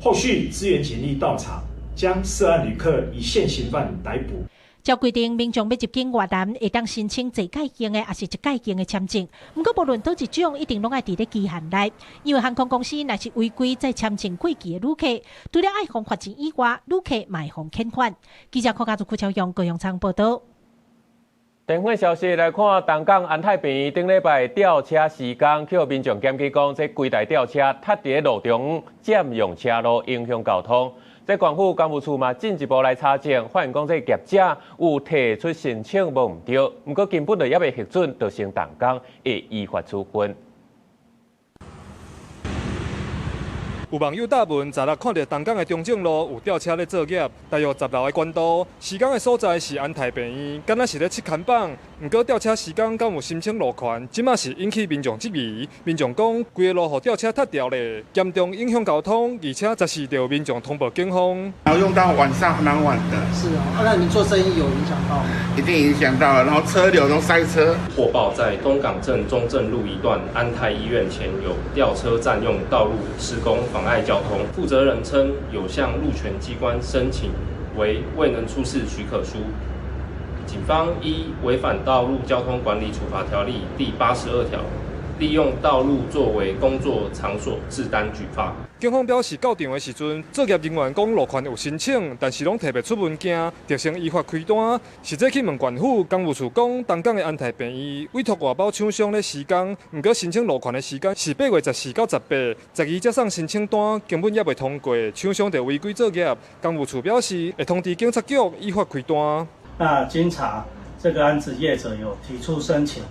後續支援警力到場，將涉案旅客以現行犯逮捕。照規定，民眾欲入境越南，會當申請濟屆型的，抑是一屆型的簽證。毋過，無論佗一種，一定攏愛佇咧期限內。因為航空公司若是違規載簽證過期的旅客，除了愛予罰錢以外，旅客嘛會予遣返。記者柯家族邱朝陽高雄倉報導。電話消息來看，東港安泰病院頂禮拜吊車施工，予民眾檢舉講，這規台吊車塌佇咧路中佔用車路，影響交通。這縣府工務處嘛進一步來查證，發現講這業者有提出申請無毋對，毋過根本就猶未核准，就先動工，會依法處分。有網友貼文，昨日看著東港的中正路有吊車咧作業，大約10樓的懸度，施工的所在是安泰病院，敢若是咧試牽板。毋過吊車施工敢有申請路權，這馬是引起民眾質疑。民眾講，規个路予吊車塌掉咧，嚴重影響交通，而且十時就有民眾通報警方。然後用到晚上蠻晚的。是啊，那你們做生意有影響到嗎？一定影響到了，然後車流都塞車。獲報在東港鎮中正路一段安泰醫院前有吊車佔用道路施工，妨礙交通。負責人稱有向路權機關申請，惟未能出示許可書。警方依違反道路交通管理處罰條例第82條，利用道路作為工作場所，置單舉發。警方表示，到場的時陣，作業人員講路權有申請，但是攏提袂出文件，就先依法開單。實際去問縣府工務處講，東港的安泰病院委託外包廠商咧施工，毋過申請路權的時間是8月14到18、12才送申請單，根本猶未通過，廠商就違規作業。工務處表示會通知警察局依法開單。那經查，這個案子業者有提出申請，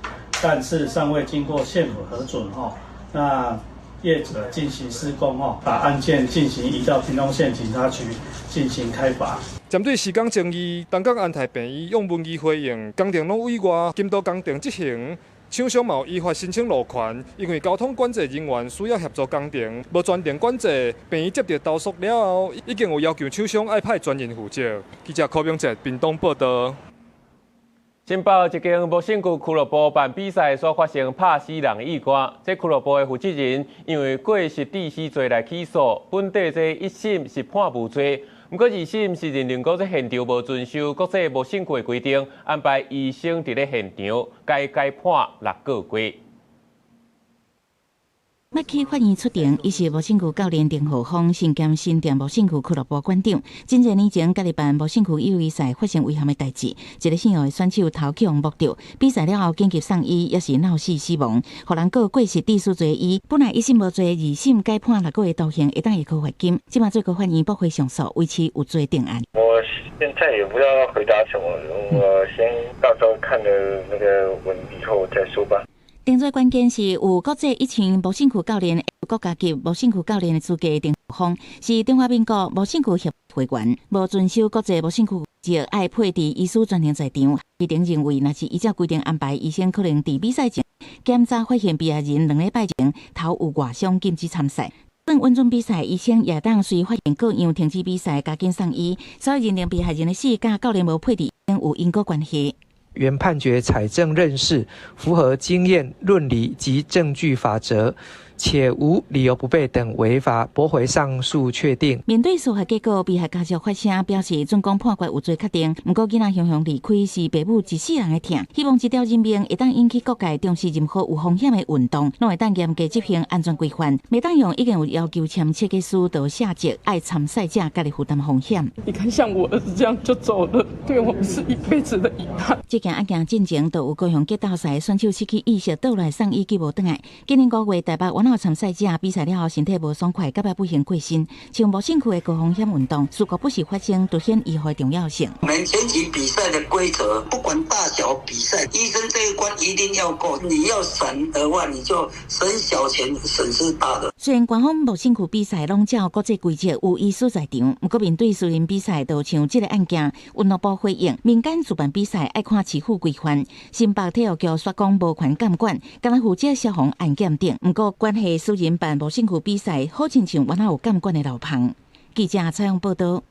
但是尚未經過縣府核准吼。那業者進行施工吼，把案件進行移到屏東縣警察局進行開罰。針對施工爭議，東港安泰病院用文字回應，工程攏委外監督工程執行，廠商嘛有依法申請路權，因為交通管制人員需要協助工程，無專人管制，病院接著投訴了後，已經有要求廠商愛派專人負責。記者柯明哲屏東報導。新北一間無身軀俱樂部辦比賽所發生拍死人意外，這俱樂部的負責人因為過失致死罪來起訴，本底這一審是判無罪，毋過二審是認定講這現場無遵守國際無身軀的規定，安排醫生佇咧現場改改判6個月。麥去法院出庭，伊是無身軀教練丁浩峰，身兼新店無身軀俱樂部館長。真濟年前，家己辦無身軀友誼賽發生遺憾的代誌，一個姓姚的選手頭去予摸著，比賽了後緊急送醫，也是腦死死亡，予人告過失致死罪。伊本來一審無罪，二審改判6個月徒刑，會當易科罰金。這馬最高法院駁回上訴，維持有罪定案。我現在也不知道要回答什麼，我先到時候看了那個文以後再說吧。定罪關鍵是有國際一級無身軀教練、國家級無身軀教練的資格，丁峰是中華民國無身軀協會員，無遵守國際無身軀則愛配置醫師全程在場。法庭認為，若是依照規定安排，醫生可能佇比賽前檢查發現被害人2禮拜前頭有外傷，禁止參賽。算穩準比賽，醫生也當隨發現過樣停止比賽，加緊送醫。所以認定被害人的死佮教練無配置有因果關係。原判決採證認識，符合經驗、論理及證據法則，且無理由不備等違法，駁回上訴確定。面對司法結果，被害家屬發聲表示，準講判決有罪確定，毋過囡仔雄雄離開是爸母一世人的痛，希望這條人命會當引起各界重視任何有風險的運動，攏會當嚴格執行安全規範，袂當用已經有要求簽切結書就卸責，愛參賽者家己負擔風險。你看，像我兒子這樣就走了，對我們是一輩子的遺憾。這件案件進前就有高雄格鬥賽選手失去意識倒來送醫救無轉來。今年5月台北玩偶參賽者比賽了後身體無爽快，到尾不幸過身。像無身軀的高風險運動，事故不時發生，凸顯醫護的重要性。我們前期比賽的規則，不管大小比賽，醫生這一關一定要過。你要省的話，你就省小錢，損失大的。雖然官方無身軀比賽攏照國際規則有醫師在場，毋過面對私人比賽，就像這個案件，運動部回應，民間主辦比賽愛看市府規範。新北體育局煞講無權監管，干焦負責消防安檢等。毋過關係私人辦無身軀比賽，好親像原來有監管的漏縫。記者採訪報道。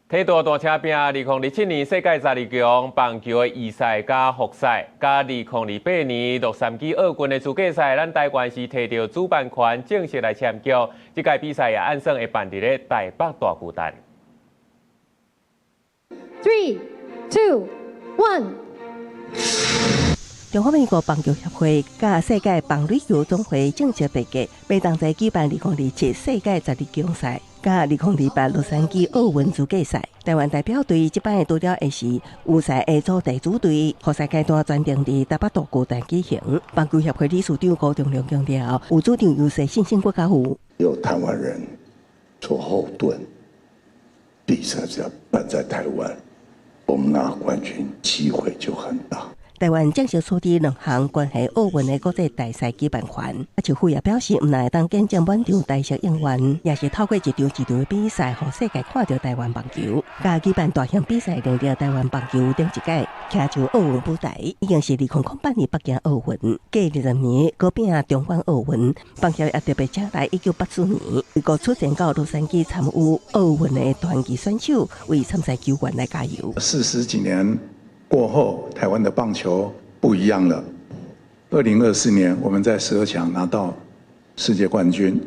體大大車拼，2027年世界十二強棒球的預賽佮複賽，佮2028年洛杉磯奧運的資格賽，咱台灣是提著主辦權正式來簽約。這屆比賽也按算會辦佇咧台北大巨蛋。 Three, two, one。中華民國棒球協會佮世界棒壘球總會正式締結，欲同齊舉辦2027世界十二強賽，佮2028洛杉磯奧運資格賽。台灣代表隊這擺除了會是預賽的組地主隊，複賽階段全程佇台北大巨蛋舉行。棒球協會理事長辜仲諒強調，有主場優勢，信心閣較有。有台灣人做後盾，比賽只要辦在台灣，我們拿冠軍機會就很大。台灣正式取得兩項關係奧運的國際大賽舉辦權。邱富也表示，毋但會當見證滿場台式應援，也是透過一場一場的比賽，予世界看著台灣棒球。佮舉辦大型比賽，令著台灣棒球頂一屆徛上奧運舞台，已經是2008年北京奧運，過20年閣拼東莞奧運。棒協也特別請來1984年美國出戰到洛杉磯參與奧運的傳奇選手，為參賽球員來加油。 40幾年過後，台灣的棒球不一樣了。2024年，我們在12強拿到世界冠軍，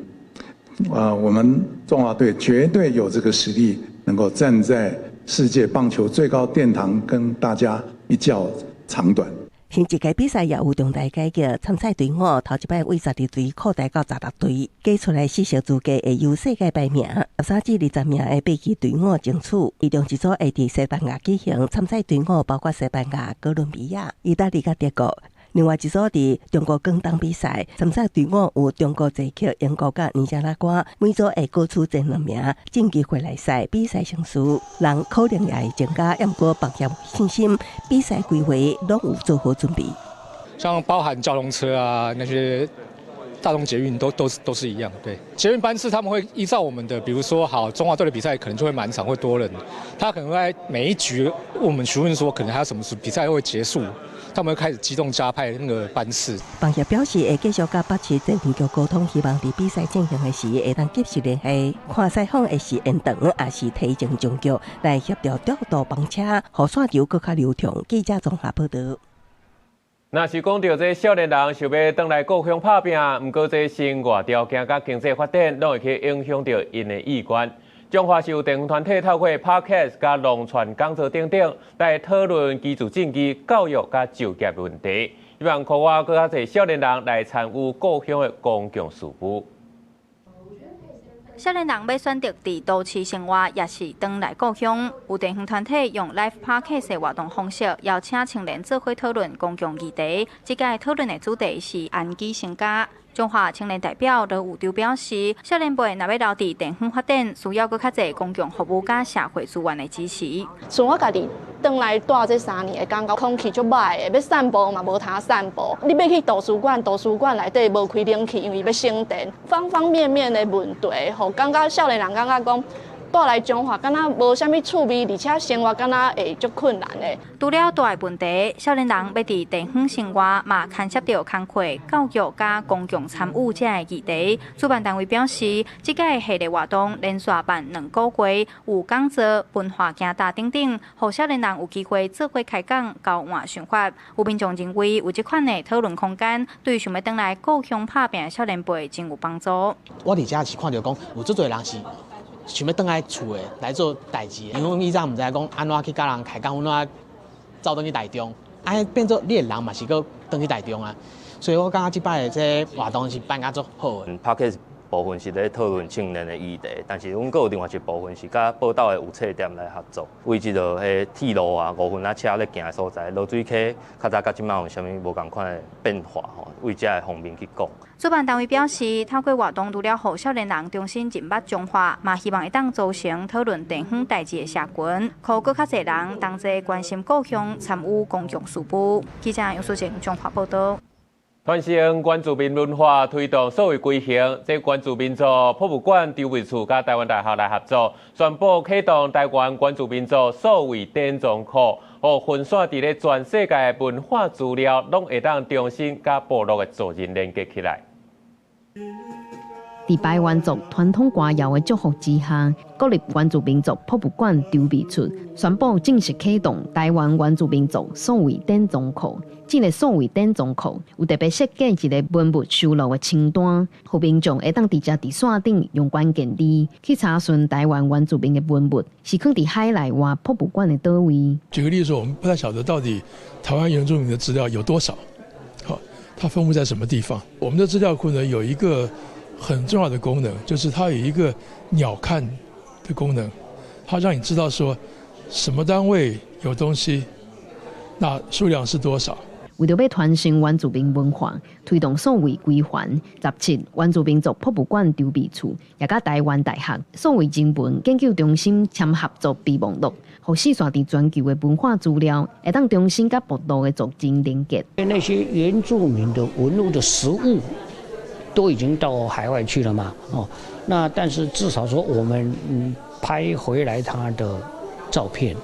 啊，我們中華隊絕對有這個實力，能夠站在世界棒球最高殿堂，跟大家一較長短。新一屆比賽也有重大改革，參賽隊伍頭一擺為12隊擴大到16隊，加出來四席資格會由世界排名13至20名的八支隊伍爭取。其中一組會佇西班牙舉行，參賽隊伍包括西班牙、哥倫比亞、意大利佮德國。另外一組佇中國廣東比賽，參賽隊伍有中國、捷克、英國佮尼加拉瓜，每組會各取前兩名晉級回來賽。比賽勝輸，人可能也會增加，毋過棒協信心，比賽規劃攏有做好準備。像包含交通車啊，那些大眾捷運都是一樣。對，捷運班次他們會依照我們的，比如說好中華隊的比賽可能就會滿場會多人，他可能會在每一局我們詢問說可能還有什麼比賽會結束。他們會開始機動加派那個班次。棒協表示會繼續佮北市政府局溝通，希望佇比賽進行的時會當及時聯繫，看賽況會是延長，抑是提前終局，來協調調度班車，予線場閣較流暢。記者綜合報導。若是講著這少年人想欲轉來故鄉拍拚，毋過這生活條件佮經濟發展，攏會去影響著𪜶的意願。彰化市有地方團體透過 Podcast 佮農傳講座等等來討論居住正義、教育佮就業問題，希望擴挖閣較濟少年人來參與故鄉的公共事務。少年人欲選擇佇都市生活，抑是轉來故鄉？有地方團體用 Live Podcast 的活動方式，邀請青年做伙討論公共議題。這屆討論的主題是安居成家。彰化青年代表羅有洲表示，少年輩若欲留佇地方發展，需要閣較濟公共服務佮社會資源的支持。像我家己轉來蹛這3年，會感覺空氣足䆀的，欲散步嘛無通散步。你欲去圖書館，圖書館內底無開冷氣，因為欲省電。方方面面的問題，予感覺少年人感覺講，蹛來彰化，敢若無啥物趣味，而且生活敢若會足困難的。除了蹛的問題，少年人欲佇地方生活嘛，牽涉著工課、教育佮公共參與這个議題。主辦單位表示，這屆系列活動連續辦2個月，有講座、文化行踏等等，予少年人有機會做伙開講、交換想法。有民眾認為，有這款的討論空間，對想欲轉來故鄉拍拚的少年輩真有幫助。我佇遮是看著講，有足濟人是想欲轉來厝的來做代誌，因為阮以前毋知影講按怎去佮人開講，按怎走轉去台中，啊變做你的人嘛是閣轉去台中啊，所以我感覺這擺的這個活動是辦甲足好的。 Podcast 部分是咧討論青年的議題，但是阮閣有另外一部分是佮寶島的有冊店來合作，為這个彼鐵路啊五分仔車咧行的所在，濁水溪較早佮這擺有啥物無仝款的變化吼，為這个方面去講。主辦單位表示，透過活動，除了予少年人重新認捌彰化，嘛希望會當組成討論地方代誌的社群，予閣較濟人同齊關心故鄉，參與公共事務。記者楊淑靜彰化報導。傳承原住民文化，推動數位歸還。這原住民族博物館籌備處佮台灣大學來合作，宣布啟動台灣原住民族數位典藏庫，予分散佇咧全世界的文化資料，攏會當重新佮部落的族人連結起來。佇排灣族傳統歌謠的祝福之下，國立原住民族博物館籌備處宣布正式啟動台灣原住民族數位典藏庫。這个數位典藏庫有特別設計一个文物收錄的清單，予民眾會當直接佇線頂用關鍵字去查詢台灣原住民的文物，是囥佇海內外博物館的佗位。舉個例子說，我們不太曉得到底台灣原住民的資料有多少，好，它分布在什麼地方？我們的資料庫呢，有一個很重要的功能，就是它有一個鳥瞰的功能，它讓你知道說什麼單位有東西，那數量是多少。為著欲傳承原住民文化，推動數位歸還，17原住民族博物館籌備處也佮台灣大學數位人文研究中心簽合作備忘錄，予四散佇全球的文化資料會當重新佮部落的族人連結。那些原住民的文物的實物都已經到海外去了嘛？哦，那但是至少說我們拍回來他的照片，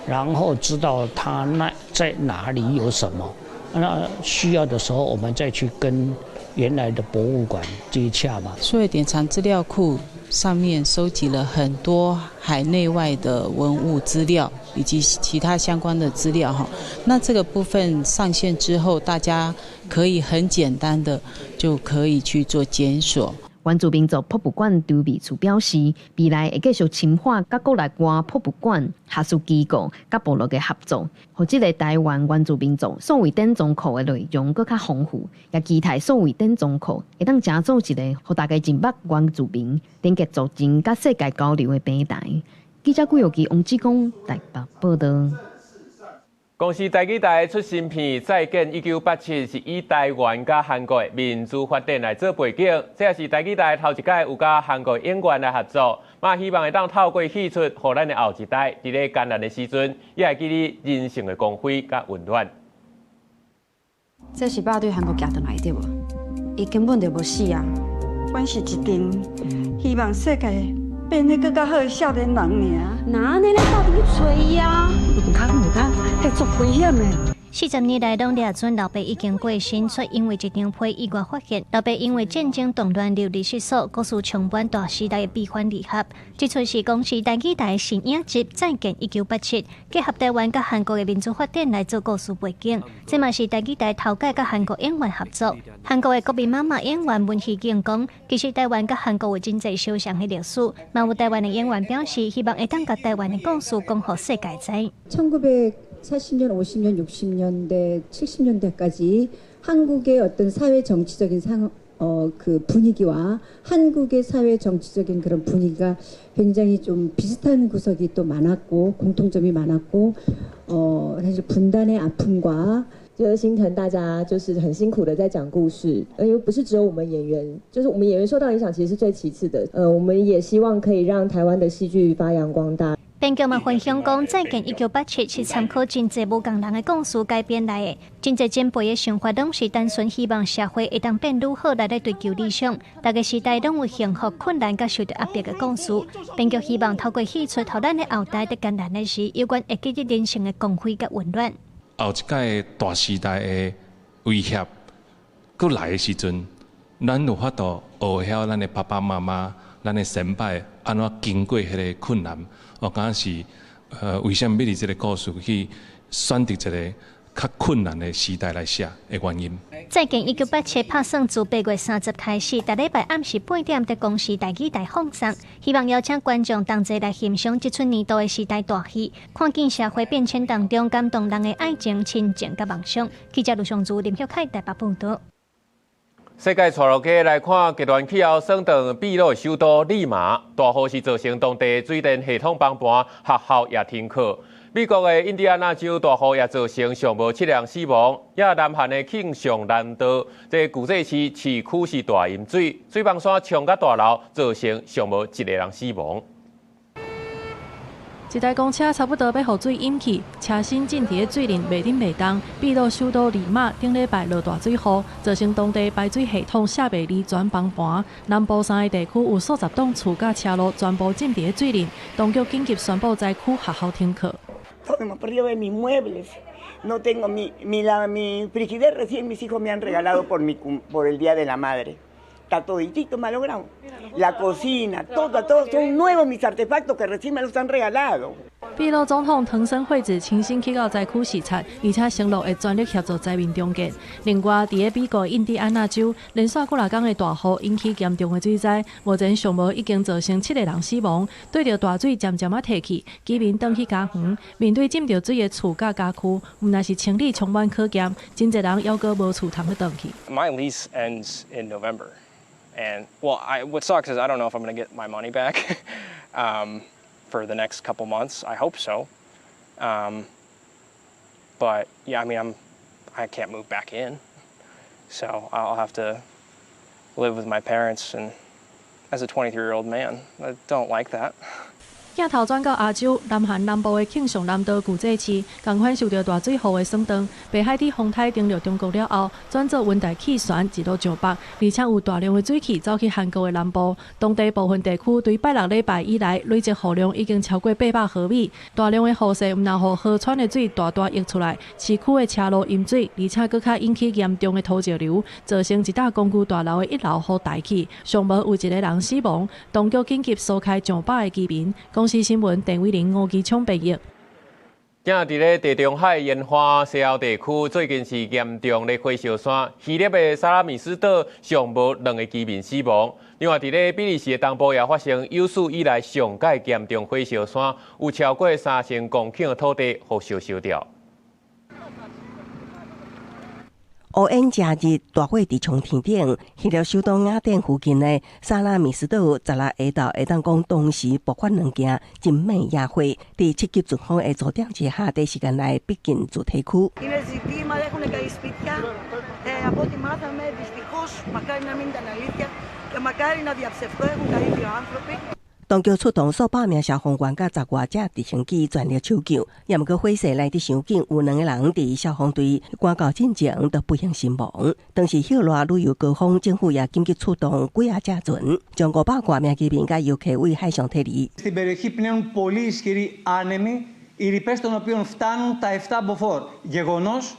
然後知道他那在哪裡有什麼。那需要的時候，我們再去跟原來的博物館接洽嘛。數位典藏資料庫上面收集了很多海內外的文物資料以及其他相關的資料哈。那這個部分上線之後，大家可以很簡單的就可以去做檢索。原住民族博物館籌備處表示，未來會繼續深化佮國內外博物館、學術機構佮部落的合作，予這个台灣原住民族數位典藏庫的內容閣較豐富，也期待數位典藏庫會當成做一個予大家認捌原住民、連結族人佮世界交流的平台。記者顧玉基、王志剛台北報導。公視台語台出新片《再見1987》，是以台灣佮韓國的民主發展來做背景，這也是台語台頭一擺有佮韓國演員來合作，嘛希望會當透過戲出，予咱的後一代佇咧艱難的時陣，也會記得人性的光輝佮溫暖。這是爸對韓國寄轉來對無？伊根本就無死啊！阮是一陣希望世界變得閣較好的少年人爾。哪按呢？咱鬥陣去揣伊啊！毋通毋通，彼足危險的。40年來攏掠準老爸已經過身，卻因為一張批意外發現，老爸因為戰爭動亂流離失所，故事充滿大時代的悲歡離合。這齣是公視台語台新影集《再見1987》，結合台灣佮韓國的民主發展來做故事背景。這嘛是台語台頭擺佮韓國演員合作。韓國的國民媽媽演員文熙景講，其實台灣佮韓國有真濟相像的歷史，嘛有台灣的演員表示，希望會當共台灣的故事講予世界知。 1940년, 50년, 60년대, 70년대까지 한국의 어떤 사회 정치적인 상, 그 분위기와 한국의 사회 정치적인 그런 분위기가 굉장히 좀 비슷한 구석이 또 많았고 공통점이 많았고 사실 분단의 아픔과 就是心疼大家，就是很辛苦的在講故事，因為不是只有我們演員，就是我們演員受到影響，其實是最其次的。我們也希望可以讓台灣的戲劇發揚光大。編劇嘛分享講，《再見1987》是參考真濟無仝人的故事改編來的。真濟前輩的想法攏是單純希望社會會當變愈好來咧追求理想。逐个時代攏有幸福、困難佮受著壓迫的故事。編劇希望透過戲出，予咱的後代佇艱難的時，猶原會記得人生的光輝佮溫暖。後一擺大時代的威脅閣來的時陣，咱有法度學曉咱的爸爸媽媽、咱的先輩按怎經過彼个困難。我感覺是，為啥物欲佇這个故事去選擇一個較困難的時代來寫的原因。再見1987拍算自8月30開始，逐禮拜暗時8點佇公視台語台放送。希望邀請觀眾同齊來欣賞這齣年度的時代大戲，看見社會變遷當中感動人的愛情、親情佮夢想。記者盧尚珠、林旭凱台北報導。世界帶落去來看，極端氣候損斷秘魯首都利馬，大雨是造成當地水電系統崩盤，學校也停課。美國的印第安納州大雨也造成上無七人死亡，也南韓的慶尚南道這巨濟市市區是大淹水，水崩山衝甲大樓，造成上無一個人死亡。一台公車差不多欲予水淹去，車身浸佇咧水裡袂振袂動。秘魯首都利馬頂禮拜落大水雨，造成當地排水系統設備完全崩盤。南部三个地區有數十棟厝佮車路全部浸佇咧水裡，當局緊急宣布災區學校停課。 Hemos perdido mis muebles, no tengo mi mi la mi frigider recién mis hijos me han regalado por el día de la madre. Está toditito malogrado. La cocina, todo, todo son nuevos mis artefactos que recién me los han regalado. 秘魯總統藤森惠子親身去到災區視察，而且承諾會全力協助災民重建。另外，佇咧美國印第安納州，連續幾若工的大雨引起嚴重的水災，目前上無已經造成七个人死亡。對著大水漸漸仔退去，居民轉去家園，面對浸著水的厝佮家具，毋但是清理充滿考驗，真濟人猶閣無厝通去轉去。 My lease ends in November, and well, what sucks is I don't know if I'm going to get my money back for the next couple months. I hope so. But yeah, I mean, I can't move back in, so I'll have to live with my parents. And as a 23-year-old man, I don't like that. 鏡頭轉到亞洲，南韓南部的慶尚南道巨濟市，仝款受著大水雨的損斷。白海佇風台登陸中國了後，轉做溫帶氣旋一路上北，而且有大量的水汽走去韓國的南部。當地部分地區對拜六禮拜以來累積雨量已經超過800毫米，大量的雨勢毋但予河川的水大大溢出來，市區的車路淹水，而且閣較引起嚴重的土石流，造成一棟公寓大樓的一樓予帶去，上無有一個人死亡。當局緊急疏開上百个居民。公視新聞鄧偉玲、吳基聰報導。今佇咧地中海沿岸西歐地區，最近是嚴重的火燒山，希臘的薩拉米斯島上無兩个居民死亡。另外，佇咧比利時的東部也發生有史以來上蓋嚴重火燒山，有超過3000公頃的土地予燒燒掉。烏煙遮日，大火佇衝天頂，希臘首都雅典附近的薩拉米斯島，十六下晝會當講同時爆發兩件真猛野火，佇七級颶風的阻擋之下，短時間內逼近主體區。 Είναι ζητήματα, έχουν καεί σπίτια. Από ό,τι μάθαμε, δυστυχώς, μακάρι να μην ήταν αλήθεια και μακάρι να διαψευστώ, έχουν καεί δύο άνθρωποι. 當局出動數百名消防員佮十外架直升機全力搜救，也毋過火勢來得傷緊，有兩個人佇消防隊趕到進前就不幸身亡。當時熱熱旅遊高峰，政府也緊急出動幾仔隻船，將500外名居民佮遊客對海上撤離。 Στην περιοχή πνέουν πολύ ισχυροί άνεμοι, οι ρηπές των οποίων φτάνουν τα 7 μποφόρ. Γεγονός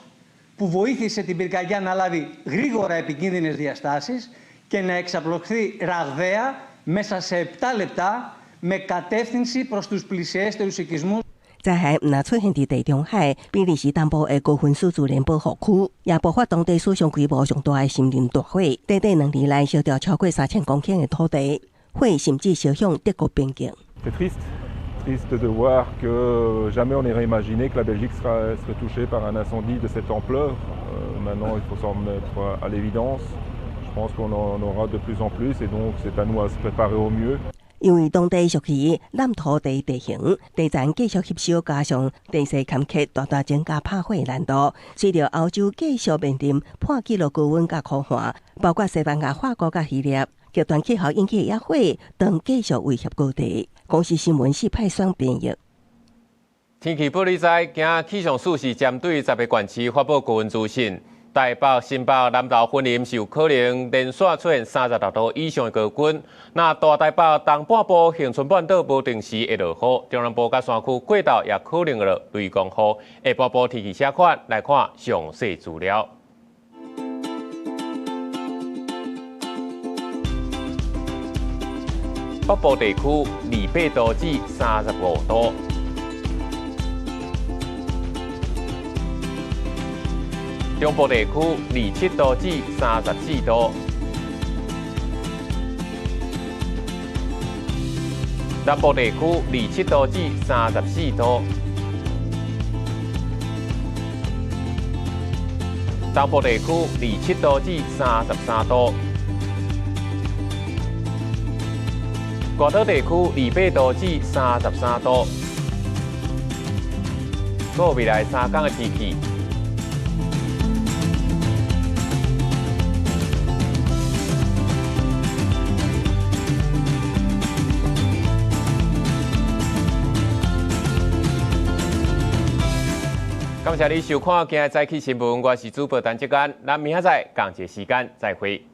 Που βοήθησε την πυρκαγιά να λάβει γρήγορα επικίνδυνες διαστάσεις και να εξαπλωθεί ραγδαία μέσα σε 7 λεπτά με κατεύθυνση προς τους πλησιέστερους οικισμούς. 災害毋但出現佇地中海、比利時東部的高分數自然保護區，也爆發當地史上規模上大的森林大火，短短2年內燒掉超過3000公頃的土地，火甚至燒向德國邊境。 C'est triste, triste de voir que jamais on n'aurait imaginé que la Belgique serait touchée par un incendie de cette ampleur. Maintenant, il faut s'en mettre à l'évidence. Je pense qu'on en aura de plus en plus et donc c'est à nous à se préparer au mieux. 因為當地屬於濫土地地形，地層繼續吸收，加上地勢坎坷，大大增加拍火難度。隨著歐洲繼續面臨破紀錄高溫佮苦旱，包括西班牙、法國佮希臘，極端氣候引起的野火，當繼續威脅各地。公視新聞四派雙編譯。天氣報你知，今氣象署是針對10個縣市發布高溫資訊。台北、新北、南投、雲林是有可能連續出現36度以上的高溫。那大台北東半部、恆春半島無定時會落雨，中南部佮山區過晝也可能落雷公雨。下半部天氣啥款？來看詳細資料。北部地區28度至35度。中部地區27度至34度，南部地區27度至34度，東部地區27度至33度，外島地區28度至33度。閣未來3天的天氣。感謝你收看今日早起新聞，我是主播陳志安，咱明仔載仝一个時間再會。